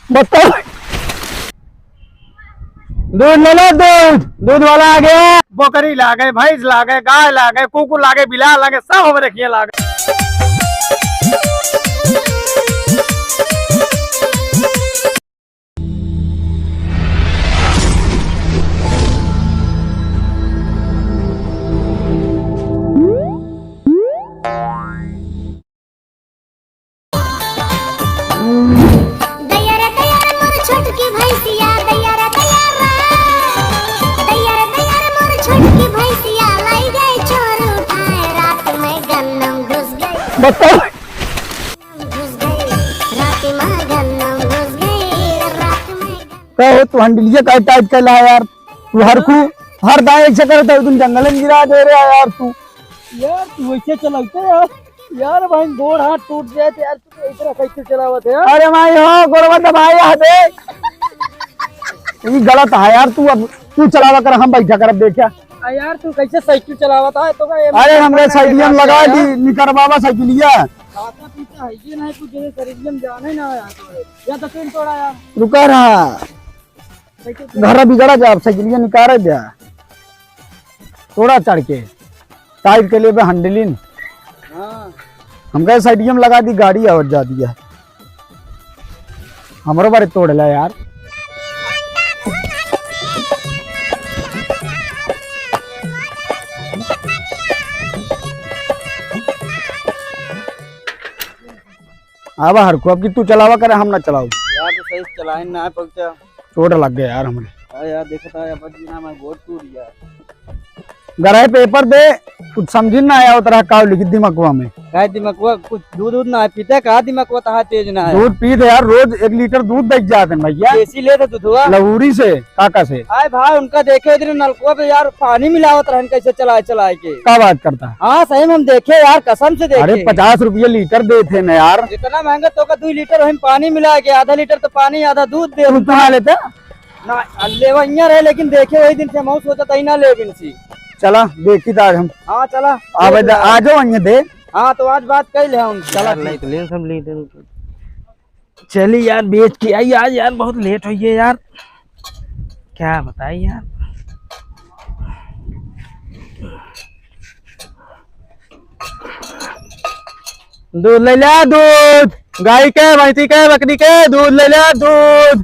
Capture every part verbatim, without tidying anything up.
बताओ। दूध ले लो, दूध। दूध वाला आ गया। बकरी लागे, भैंस लागे, गाय लागे, कुकुर लागे, बिलार लागे, सब हमरे खिया लागे। दैया रे दैया रे मोर छोटकी भैंसिया, दैया रे दैया रे। दैया रे दैया रे मोर छोटकी भैंसिया, लाई गए चोर उठाए, रात में गन्नम घुस गए। बताओ। घुस गए, रात में गन्नम घुस गए, रात में गन्नम। का हो, तू हंडिलिया का टाइट कैला है यार? तू हरखू हर दाएं ऐसे करत है, तुम जंगल में गिरा दे रहे हो यार तू। यार, तू ऐसे चलाते यार। यार भाई, गोड़ हाथ टूट जाए तो यार, तू इतना साइकिल चलावत है यार। अरे भाई, हो, गोड़वा दबाए यहाँ दे। ये गलत है यार, तू अब तू चलावा कर, हम बैठा कर, अब देखा। आ यार, तू कैसे साइकिल चलावत है? तो का, अरे, हमरे साइकिल में लगा दी, निकर बाबा साइकिलिया। खाता पीता है ये नहीं, कुछ जैसे शरीर में जाने ना आया तो है। या तो फिर तोड़ा यार। रुका रहा। घर बिगड़ा जा, साइकिलिया निकारा जा। तोड़ा चढ़ के टाइट के लिए बे handling। हाँ। हम कहे साइडिया में लगा दी, गाड़ी आवत जा दिया। हमरो बारे तोड़ ला यार। आवा हरखू, अब की तू चलावा करे, हम ना चलाऊ। यार, तो सही से चलाए ना है, पहुंचा। चोट लग गया यार हमरे। अरे यार, देखो तो यार, बच गया ना, मैं गोड़ टूट गया। गराए पेपर दे, कुछ समझी ना आया, उतरा काव लिखी दिमागवा में। काय दिमागवा, कुछ दूध दूध ना है, पीते का दिमागवा तहा तेज ना है। दूध पीत है यार, रोज एक लीटर दूध दे जाते हैं भैया। देसी लेते दूधवा। लहूरी से। काका से? आए भाई, उनका देखे इधर नलकुआ पे यार पानी मिलावत रहन, कैसे चलाए चलाए के। का बात करता है? हाँ, सही में हम देखे यार, कसम से देखे। अरे, पचास रुपये लीटर देते हैं ना यार। इतना महंगा तो का दो लीटर वही पानी मिला के, आधा लीटर तो पानी, आधा दूध दे। तू ना लेता? ना, लेवैया रहे, लेकिन देखे वही दिन से हम सोचत ही ना लेब इनसे। चला, देखी तो आज हम। हाँ, चला। अब आ जाओ, वहीं दे। हाँ, तो आज बात कर ले हम। चला, यार, ठीक। नहीं तो ले, सब ले दे। चली यार, बेच के आई आज यार, बहुत लेट होइ गए यार, क्या बताई यार। दूध ले ला, दूध, गाय के, भैंसी के, बकरी के, दूध ले ला, दूध।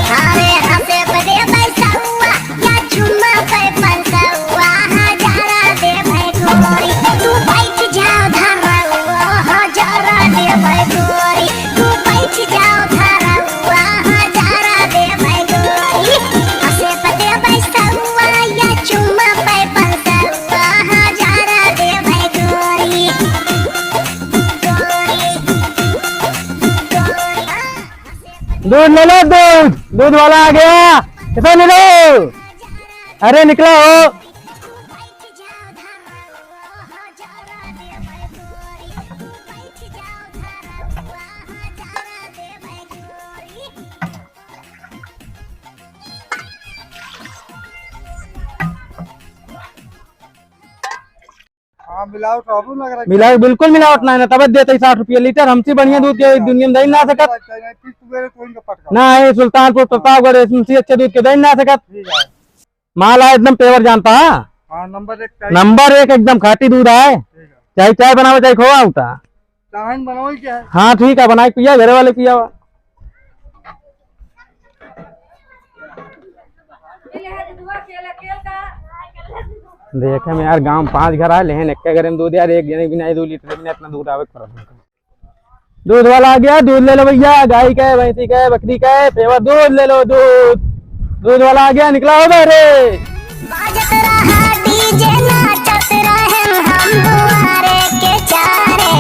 अरे हंसे बदे पैसा हुआ, या चुम्मा पे पैसा हुआ, हजारा दे भाई गोरी, तू बैठ जाओ धरवा, हजारा दे भाई गोरी, तू बैठ जाओ धरवा, हजारा दे भाई गोरी। हंसे पे दे पैसा हुआ, या चुम्मा पे पैसा हुआ, हजारा दे भाई गोरी। दूध ले लो, दूध, दूध वाला आ गया। कितना ले लो? अरे निकला हो। हाँ, मिलावट रहबो ना करे। मिलावट, बिल्कुल मिलावट ना है ना, तब देते साठ रुपये लीटर। हमसे बढ़िया दूध के दुनिया में दे ना सकत। नहीं, नहीं, पीस तू मेरे तो इनका पटका। ना है, सुल्तानपुर, प्रतापगढ़, इनसे अच्छे दूध के दे ना सकत। ठीक है। माल है एकदम pure जानता है। हाँ, नंबर एक चाय। नंबर एक एकदम खाटी दूध है। ठीक है। चाहे चाय बनावे, चाहे खोआ होता। चाहन बनावल क्या है? हाँ, ठीक है, बनाए पिया, घरे वाले पिया हुआ। देखे में यार, गांव में पांच घर आए, लेकिन एक घरे में दूध यार, एक जने भी नहीं, दो लीटर भी नहीं, इतना दूध आवे के पड़त है। दूध वाला आ गया, दूध ले लो भैया, गाय का है, भैंसी का है, बकरी का है, pure दूध ले लो, दूध। दूध वाला आ गया, निकला हो बाहरे। बाजत रहा डीजे, नाचत रहे हम दुआरे के चारे।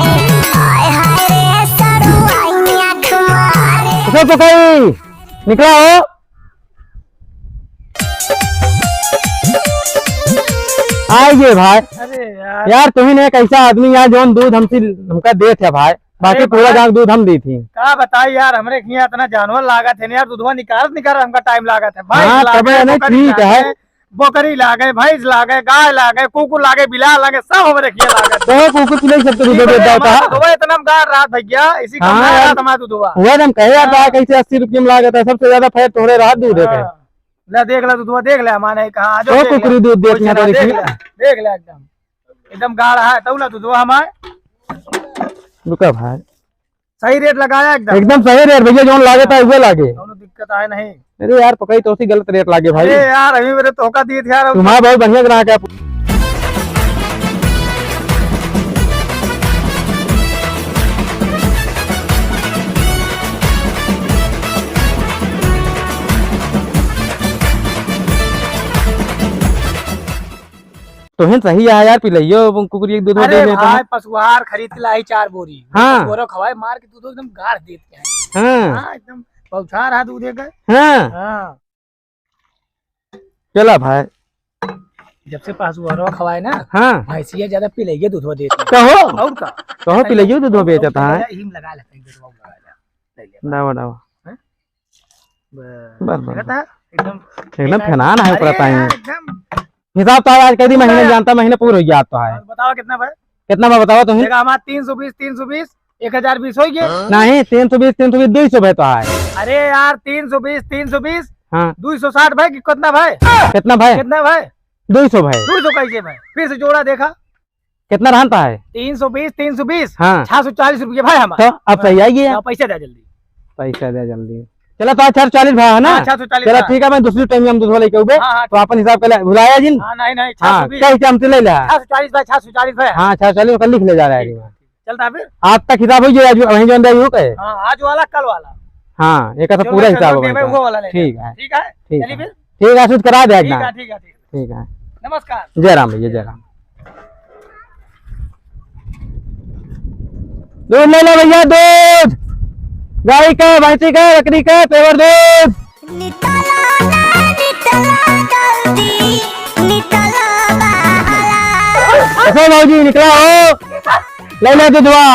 हाय हाय रे सड़ुआ, आँख मारे। उठो तो कहीं, निकला हो। आइए भाई। अरे यार। यार, तुम ही ने एक ऐसा आदमी यार, जौन दूध हमसे, हमका देत है भाई, बाकी अरे पूरा भाई। गाँव दूध हम दी थी। का बताई यार, हमरे हियाँ इतना जानवर लागत है ना यार, दूधवा निकारत निकारत हमका time लागत है भाई। हाँ, लागत तबे है, नहीं, बकरी ठीक लागत है। है। बकरी लागे, भैंस लागे, गाय लागे, कुकुर लागे, बिलार लागे, सब हमरे खिया लागे। तो कुकुर पिलाई सबके दूध देता है। दुधवा इतना गाढ़ रात भैया, इसी का हाँ यार। रात हमारा दूधवा। वह हम कहे यार, हाँ। कैसे अस्सी रुपये में लागत है, सबसे ज्यादा फैट तोहरे रहा दूध है। हाँ। ले देख ले दूधवा, देख ले, हमारे कहा, आज तो देख ले। कुकुरी दूध देख ले, देख ले। देख ले एकदम, एकदम गाढ़ा है, तौला दूधवा हमारे। रुका भाई। सही रेट लगाया एकदम। एकदम सही रेट भैया, जौन लागत है, उहे लागे। कौनो दिक्कत आए नहीं। अरे यार, पकई तो उसी गलत रेट लागे भाई। अरे यार, अभी मेरे धोखा दिए थे यार। तुम्हारा बहुत बढ़िया ग्राहक है। तोहन सही है यार, पिलइयो कुकुरी एक दूध अरे दे देता है। भाई, पशुहार खरीद के लाई चार बोरी। हाँ। पशुहार खवाए, मार के दूध एकदम गाढ़ देत के है। हाँ। हाँ, एकदम बौछार है दूध एक। हाँ। हाँ। चला भाई। जब से पशुहारवा खवाए ना, हाँ। भैंसिया ज्यादा पिलइये दूधवा देत है। कहो। और का? कहो, पिलइये दूधवा बेचत है। हिम लगा लेते हैं, दूधवा लगा ले। ले ले। डावा, डावा। हैं? बस, बस, देखा बस। था? एकदम एकदम फेनान है अरे ऊपर यार, टाइम। एकदम। हिसाब तो आज कह दी, महीने हाँ। जानता, महीने पूरा हो गया आप तो है। और बताओ कितना भाई? कितना भाई बताओ तो? देखा हमारा तीन सौ बीस, तीन सौ बीस, एक हजार बीस हो गए। नहीं, तीन सौ बीस, तीन सौ बीस, दो सौ भाई तो है। अरे यार, तीन सौ बीस, तीन सौ बीस, हाँ। दो सौ साठ भाई कि कितना भाई? कितना भाई? कितना भाई? दो सौ भाई। दो सौ कैसे भाई? फिर से जोड़ा देखा। कितना रहता है? तीन सौ बीस, तीन सौ बीस, हाँ। छह सौ चालीस रुपये भाई हमारे। तो अब सही आएगी यार। हाँ, पैसा दे जल्दी। पैसा दे जल्दी। चला तो आज छह सौ चालीस भाई है ना? हाँ, छह सौ चालीस चला भाई। ठीक है, मैं दूसरी टाइम हम दूध लेके आऊबे। हाँ, हाँ, तो ठीक। अपन हिसाब कर ले, भुलाया जिन। हाँ, नहीं, नहीं, हाँ, छह सौ बीस। क्या हिसाब से ले ले? छह सौ चालीस भाई, छह सौ चालीस भाई। हाँ, छह सौ चालीस ओकर लिख ले जा रहा है। ठीक, ठीक। चलता फिर। आज तक हिसाब हो गया, आज वहीं जो अंदर यूं कहे। हाँ, आज वाला, कल वाला। हाँ, एक तो जो पूरा मैं हिसाब कल होगा। देबे, वो वाला ले ठीक लेना। है। ठीक है? ठीक चलिए है। फिर। ठीक है, सूद करा दे ठीक एकदम। है, ठीक है, ठीक है। ठीक है। नमस्कार। जय राम भैया, जय राम। दूध ले लो भैया, दूध। गाय के, भैंसी के, बकरी के, pure दूध। निकला ना, निकला जल्दी, निकला बाहर। अच्छा भौजी, निकला हो। ले ले दूधवा।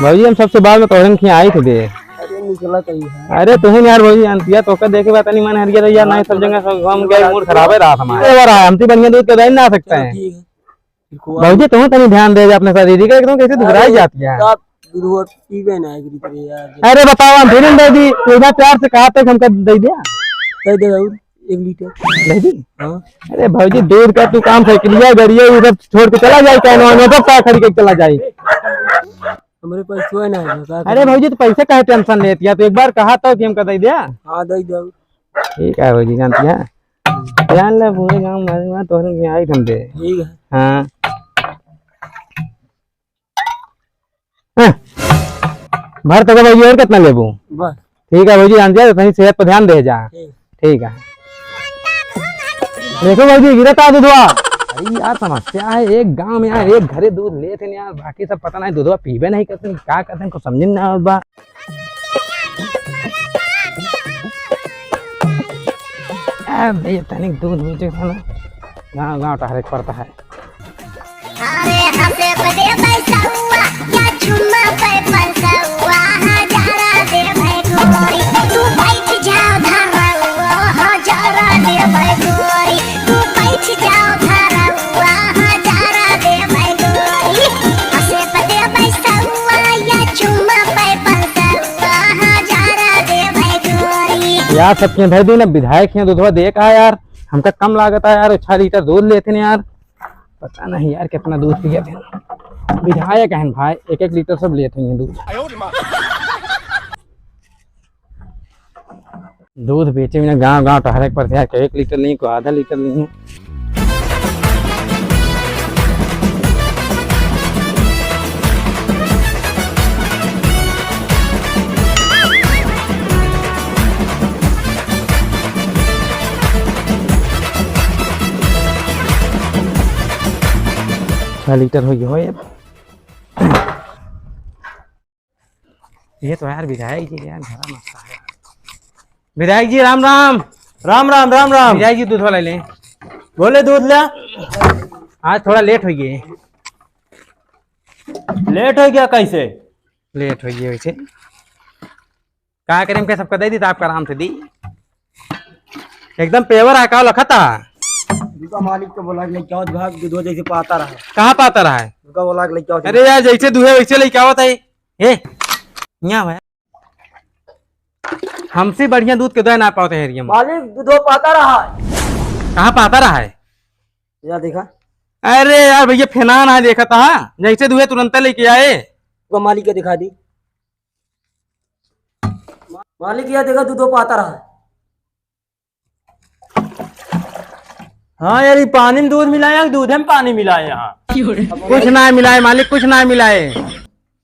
भौजी, हम सबसे बाद में तोहरे खिया आई थे दे। अरे निकला कहीं है। अरे तुम यार भौजी जानती है, तोका देखे बात नहीं मन हर गया यार, नहीं सब जगह सब हम गए, मूड खराब है रात हमारा। ये हो रहा है, हमसे बढ़िया दूध के दही ना सकते हैं। ठीक है। भौजी तुम तनी ध्यान दे अपने शरीर का, एकदम कैसे दुबराई जाती है। दूध पीबे ना करी तेरे यार। अरे बताओ, हम फिर दे दी, तू इतना प्यार से कहा तक हमका दे दिया। दे दे और एक लीटर। दे दी? हाँ। अरे भौजी, दूध का तू काम, साइकिलिया, गड़िया, ये सब छोड़ के चला जाए, क्या नौ नौ का खड़ी के चला जाए। हमरे पास तो है ना, का अरे करी? भौजी, तो पैसे काहे टेंशन लेती है? तो एक बार कहा था कि हमका दे दिया। हाँ, दे दो। ठीक है भौजी, जानती है, जान ले पूरे गाँव में तोहरे के आई हम दे। ठीक है। हाँ। हैं? भर तक भौजी, और कितना लेबू? बस। ठीक है भौजी, जान जा, अपनी सेहत पर ध्यान दे जा। ठीक। ठीक है। देखो भौजी, गिरता दूधवा। अरे यार, समस्या है, एक गांव में यार, एक घरे दूध लेत हैं यार, बाकी सब पता नहीं दूधवा पीबे नहीं करते, का करते हैं, कुछ समझ में ना आवत बा। अब ये तनिक दूध बेचे खाना गाँव गाँव टहरे के पड़ता है। अरे हंसे पे दे पैसौआ, या चुम्मा पे पैसौआ, हजारा दे भाई गोरी, तू बैठ जाओ धरौआ, हजारा दे भाई गोरी, तू बैठ जाओ धरौआ, हजारा दे भाई गोरी, हंसे पे दे पैसौआ, या चुम्मा पे पैसौआ, हजारा दे भाई गोरी। यार, सबके धर दी ना, विधायक हैं, दूधवा दे का यार, हमका कम लागत है यार, छह लीटर दूध लेते हैं यार। पता नहीं यार कितना दूध पिए थे। विधायक हैं भाई, एक एक लीटर सब लेते हैं दूध। दूध बेचे में गांव गांव टहरे के पड़ते हैं, कोई एक लीटर ली, कोई आधा लीटर ली। छह लीटर हो गया हो ये। ये तो यार विधायक जी यार, घरा मस्त है। विधायक जी, राम राम। राम राम, राम राम। विधायक जी, दूध वाला ले। बोले, दूध ले। आज थोड़ा लेट हो गए। लेट हो गया कैसे? लेट हो गए वैसे। का करें, हमके सबका दे दी, तो आपका आराम से दी। एकदम पेवर है, का लखत है? दुका मालिक के बोला कि लेके आओ, भाग दूधवा जैसे पातर है। कहाँ पातर है? दुका बोला कि लेके आओ। अरे यार, जैसे दुहे वैसे लेके आवत है। ए, यहाँ है। हमसे बढ़िया दूध के दे ना पावत है area में। मालिक, दूधवा पातर है। कहाँ पातर है? या देखा। अरे यार भैया, फेना ना देखा था, जैसे दुहे तुरंत लेके आए। दुका मालिक के दिखा दी। मालिक, या देखा, दूधवा पातर है। हाँ यार, ये पानी में दूध मिलाया, दूधे में पानी मिलाया यहाँ। कुछ ना मिलाए मालिक, कुछ ना मिलाए।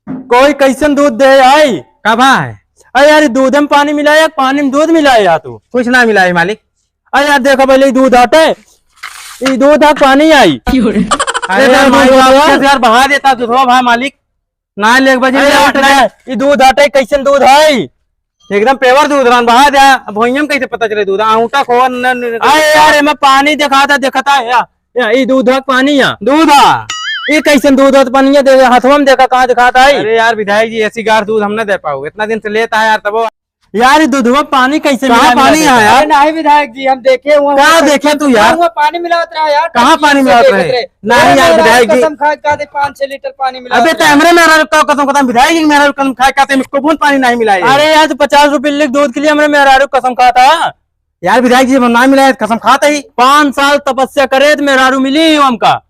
कोई कैसन दूध दे आई? का भाई? अरे यार, ये दूधे में पानी मिलाया, पानी में दूध मिलाया तू? कुछ ना मिलाए मालिक। अरे यार, देखा पहले ये दूध हटे, ये दूध है, पानी आई। अरे ये यार, दूध मालिक, वाला। यार, बढ़ा देता दूधवा भाई मालिक। ना लेके बजे अरे यार, ना। ई दूध हटे, कैसन दूध है? एकदम pure दूध रहन, बहा द्या। अब भुइयां में कैसे पता चले दूध? आंगूठा खोवा न, न, न, अरे यार, एमे पानी देखाता, देखता है या, या, ई दूध है, पानी या। दूध है। ई कैसन दूध है? तो पनिया दे, हाथवा में देखा, कहाँ देखाता है? अरे यार विधायक जी, ऐसी गाढ़ दूध हम ना दे पाओ, इतना दिन से लेता है यार, तबो। यार, ई दूधवा पानी कैसे कहाँ मिला, मिला पानी देता है है? यार? अरे नहीं विधायक जी, हम देखे हुए का हैं। देखे तू यार? हुआ पानी मिलावत रहा यार, कहाँ पानी मिलावत रहे? नहीं यार, विधायक जी। कसम खा, खा दे, पाँच छह लीटर पानी मिला अबे, दिया। तो हमरे मेहरारू का कसम खाता, विधायक जी, मेहरारू कसम खाए खाते में एको बूंद पानी नहीं मिला है। अरे यार, तू पचास रुपये लीटर दूध के लिए हमरे मेहरारू कसम खाता? यार, विधायक जी, हम ना मिला है, कसम खाता ही। पाँच साल तपस्या करे तो मेहरारू मिली ही हमका।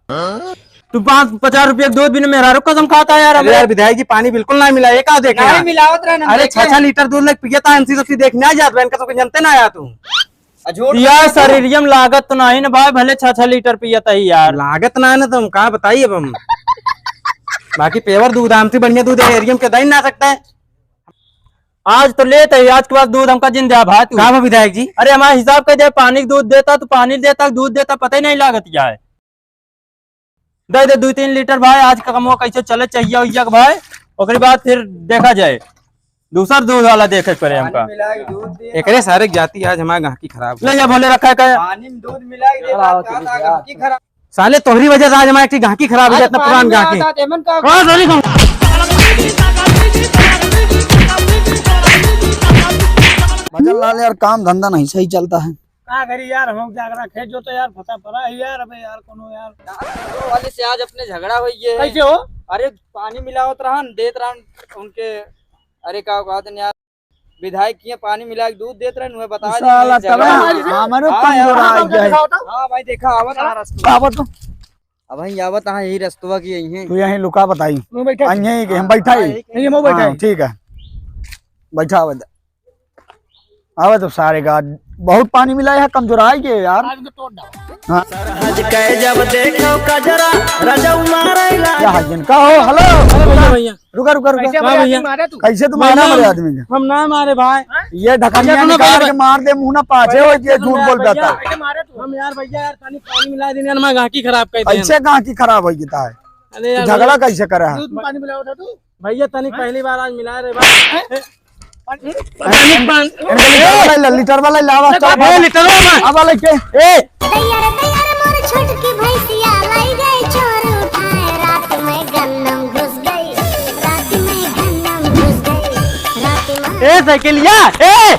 तू पाँच, पचास रुपये के दूध बिना मेहरारू कसम खाता है यार अरे हमरे। यार, विधायक जी, पानी बिल्कुल ना मिला, ये का देखे नहीं यार? मिलावत रहे ना, अरे, देखे। छह छह लीटर दूध लेके पिए था, एनसी देखने आ जात, इनका सबके जनते ना आया तू। आ, झूठ या बोलते हो। शरीरिया में लागत तो नहीं ना भाई, भले छह छह लीटर पियत ही यार। लागत ना है ना, तो हम का बताई अब हम। बाकी pure दूध, हमसे बढ़िया दूध है, area में के दे ही ना सकता है। आज तो लेत ही, आज के बाद दूध हमका जिन द्या भाई तू। का बा विधायक जी? अरे हमारा हिसाब कर दे, पानी के दूध देता, तू पानी देता, दूध देता, पता ही नहीं लागत क्या है। दे दे दुइ तीन लीटर भाई, आज का कमवा कैसे चले चाहिए उइया के भाई, ओकरे बाद फिर देखा जाए, दूसर दूध वाला देखे के पड़े हमका। पानी मिला के दूध दे। एकरे सारे के जाती आज हमार गाहकी खराब ले जा भले रखा है का? पानी में दूध मिला के दे, खराब बात होती का है। गाहकी खराब। साले तोहरी वजह से आज हमार एक गाहकी खराब हो आज जाए, इतना पानी पुरान में गाहकी। आता तो एमन का हाँ, साले कौन? मदन लाल यार, काम धंधा नहीं सही चलता है। का करी यार, हम जागरा खेत जो तो यार फंसा पड़ा है यार, अबे यार कोनो यार। वाले से आज अपने झगड़ा होई है। कैसे हो? अरे पानी मिलावत रहन, देत रहन उनके, अरे का कहत हैं यार, विधायक किए पानी मिला के दूध देत रहन, उहे बता दे, साला झगड़ा तबे होई है। हमारो हाँ यार, कमजोर आ गया है। हाँ भाई, देखा आवत आ रस्तवा। आवत तो। अब यहीं आवत आ, यही रस्तवा की यहीं है। तू यहीं लुका बताई। मैं बैठा। आ, यहीं के हम बैठा हाँ, ही। यहीं के। यहीं हम बैठा हाँ, ही। ठीक है। बैठा आवत। आवे तो सारे का बहुत पानी मिला है, कमजोर आई गए यार। आज तो तोड़ डालो। हाँ। सरहज के जब देखो कजरा, रजऊ मारे लागे। क्या है जिनका हो? हेलो। अरे भैया, भैया। रुका, रुका, रुका। कैसे हाँ मारे भैया। आदमी मारे तू? कैसे तू मारा भैया, मेरे आदमी का? हम ना मारे भाई। ये ढकनिया भैया, सुनो निकाल भैया। के मार दे, मुंह ना पाछे हो, ये झूठ बोलता था। हम यार भैया यार, पानी, पानी मिला देने यार, मैं गाहकी खराब कर दे। ऐसे गाहकी खराब हो गया है। अरे यार झगड़ा भैया। कैसे करा है? दूध में पानी मिलावत है तू? भैया, तनिक हैं? पहली बार आज मिला रे भाई। हैं? पानी, पानी, पानी। इनके लीटर वाला ला, लीटर वाला लावा, ए, चल, ए, लीटर वाला। अब वाला के? ए। दैया रे, दैया रे, मोर छोटकी भैंसिया, लाई गए चोर उठाए, रात में गन्नम घुस गई, रात में गन्नम घुस गई, रात में ए, साइकिलिया, ए।